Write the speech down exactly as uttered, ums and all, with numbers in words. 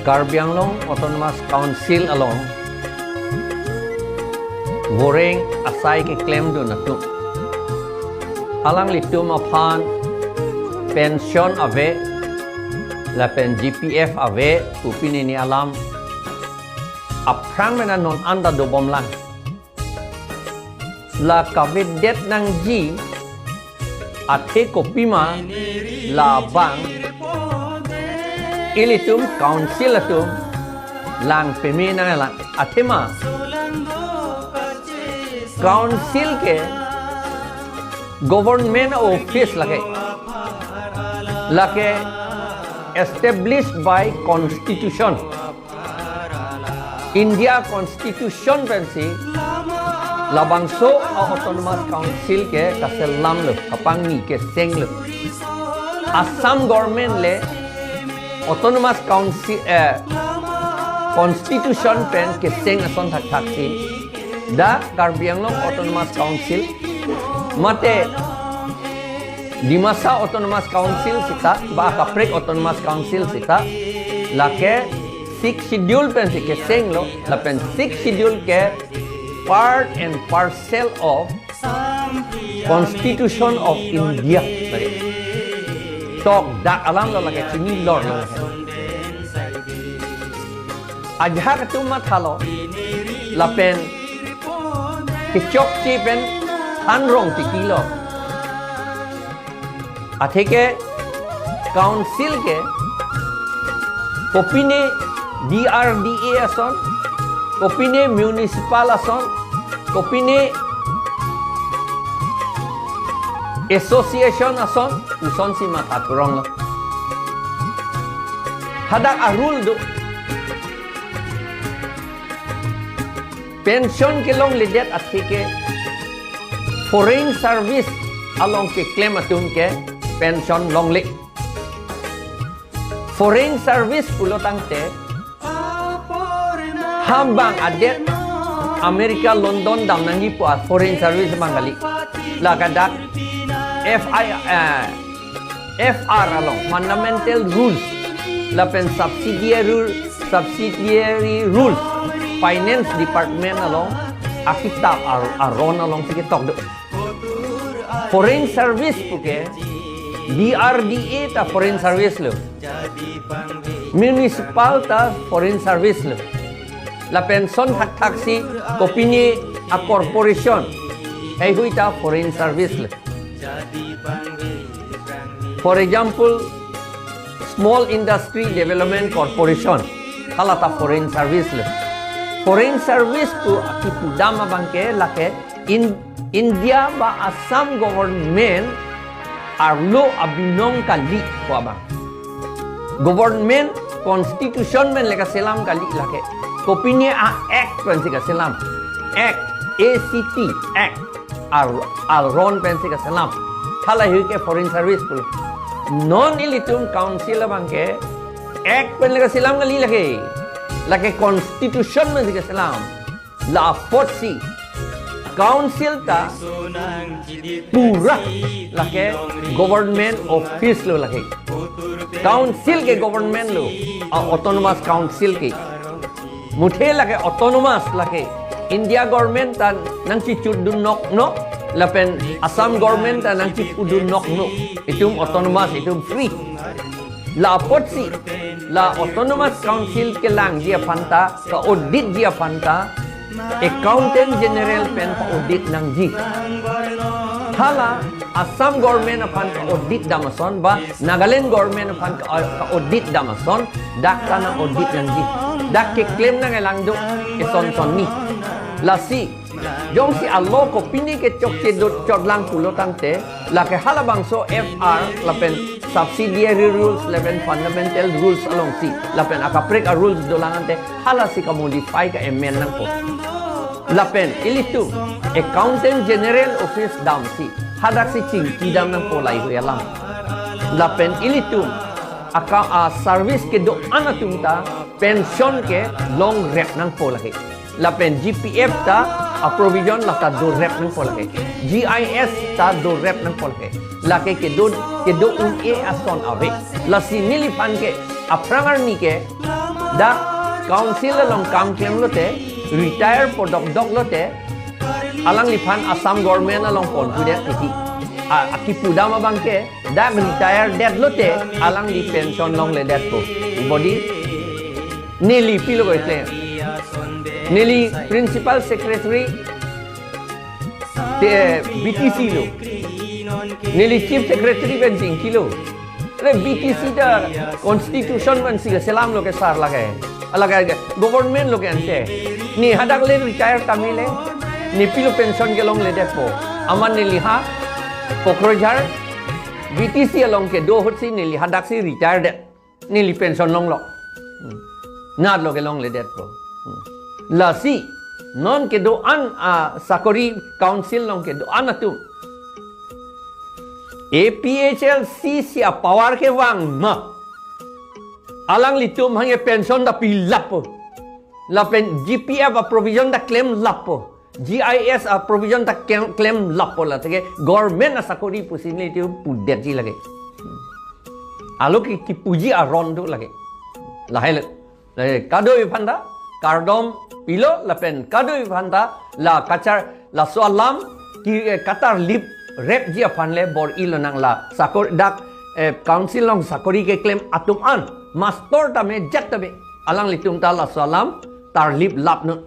Karbi Anglong Autonomous Council along voreng asai keklemdun atum, alanglitum aphan pension ave lapen G P F ave pu pini ni alam aphrang mena non anta dobomlang. La kavedet nangji athe kopima labang ilitum council atum lang peme nanglang, athema council ke government office lake, lake established by constitution. India Constitution pensi labangso a Autonomous Council ke kaselamlo, kapangni kesenglo. Assam government le Autonomous Council, eh, Constitution pen keseng ason thakthaksi dak Karbi Anglong Autonomous Council mate Dimasa Autonomous Council sita, ba kaprek Autonomous Council sita, lake Sixth Schedule pensi kesenglo, lapen Sixth Schedule ke part and parcel of Constitution of India. Lake tok dak alamlo, lake chinilorlo. Ajahak atum mathalo, lapen kechokche pen thanrong tikilo. Atheke council ke kopine D R D A ason, kopine municipal ason, kopine association ason, pu sonsi matha kuronglo. Hadak a-rule do. Pension kelongledet atheke foreign service along keklem atum ke pension longle. Foreign service pulo tangte, ha bang adet America, London dam nangji pu a-foreign service abang kali. La kadak F I, eh, F R along, Fundamental Rules, lapen Subsidiary, Subsidiary Rules, Finance Department along, akitap ar-, aron alongsi ketok do. Foreign service puke, D R D A ta foreign service lo. Municipal ta foreign service lo. Lapen son thakthaksi kopine a-corporation heihui ta foreign service lo. For example, Small Industry Development Corporation, hala ta foreign service lo. Foreign service pu akipudam abangke lake in India ba Assam government arlo abinong kali pu abang. Government constitution pen le kaselam kali lake. Kopine a-act pensi kaselam. Act, A C T, act. Ar-, aron pensi kaselam. Halahui ke foreign service pulo. Non ilitum council abangke act pen le kaselam kali lake. Lake constitution pensi kaselam. La apotsi council ta pura lake government office lo lake. Council ke government lo, a-autonomous council ke. Muthe lake autonomous lake. India government ta nangchichudun nokno, lapen Assam government ta nangchipudun nokno. Itum autonomous, itum free. La apotsi, la autonomous council kelangji aphan ta, ka-auditji aphan ta, Accountant General pen pa-audit nangji. Hala Assam government aphan ka-audit dam ason ba Nagaland government aphan ka, ka-audit dam ason, dak ta nang-audit nangji. Dak keklem nangkelang do eson son ni. Lasi jongsi a-law kopine ke chokche do chotlang pulo tangte, lake halabangso F R lapen subsidiary rules lapen fundamental rules alongsi, lapen akaprek a-rules dolang ante, halasi ka-modify ka-amend nangpo. Lapen ilitum Accountant General Office damsi, hadaksi chingki dam nangpo laihui alam. Lapen ilitum aka a-service kedo-an atum ta pension kelongrep nangpo lake. Lapen G P F ta a-provision lata dorep nangpo lake. G I S ta dorep nangpo lake. Lake kedo, kedo un-e ason ave. Lasi neliphan ke aphrang arni ke Dak council along kam klemlote, retire po dokdok lote, alangliphan Assam government along ponpudet titi. A, akipudam abangke, dak retire detlote, alangli pension longledetpo. Bodi, neli pilo ko itle. Neli principal secretary, te, B T C lo. Neli chief secretary pen chingkilo. Re B T C ta constitution pen si selamlo ke sar lake. Alake government lo ke ante. Ne hadak le retire tame le. Ne pilo pension kelongledetpo. Amat neli ha Pokrojar B T C along kedo ahut si neli hadaksi retire det. Neli pension longlo. Hmm. Natlo kelongledetpo. Hmm. Lasi, non kedo-an a sakori council along kedo-an atum A P H L C si a power kevang ma, alanglitum hangke pension ta pilappo. Lapen G P F a provision ta klemlappo. G I S a provision ta klem, klemlappo la. Teke government a sakori pusi nelitum pudetji lake. Alo ke kipuji aron do lake. Lahai le. Lahai kadokave aphanta kardom pilo lapen kadokave aphanta la kachar laso alam ke, eh, katarliprapji aphan le bor-i lonang la sakori dak, eh, council along sakori keklem atum an, master tame, jat tame, alanglitum ta laso alam tarliprapnon.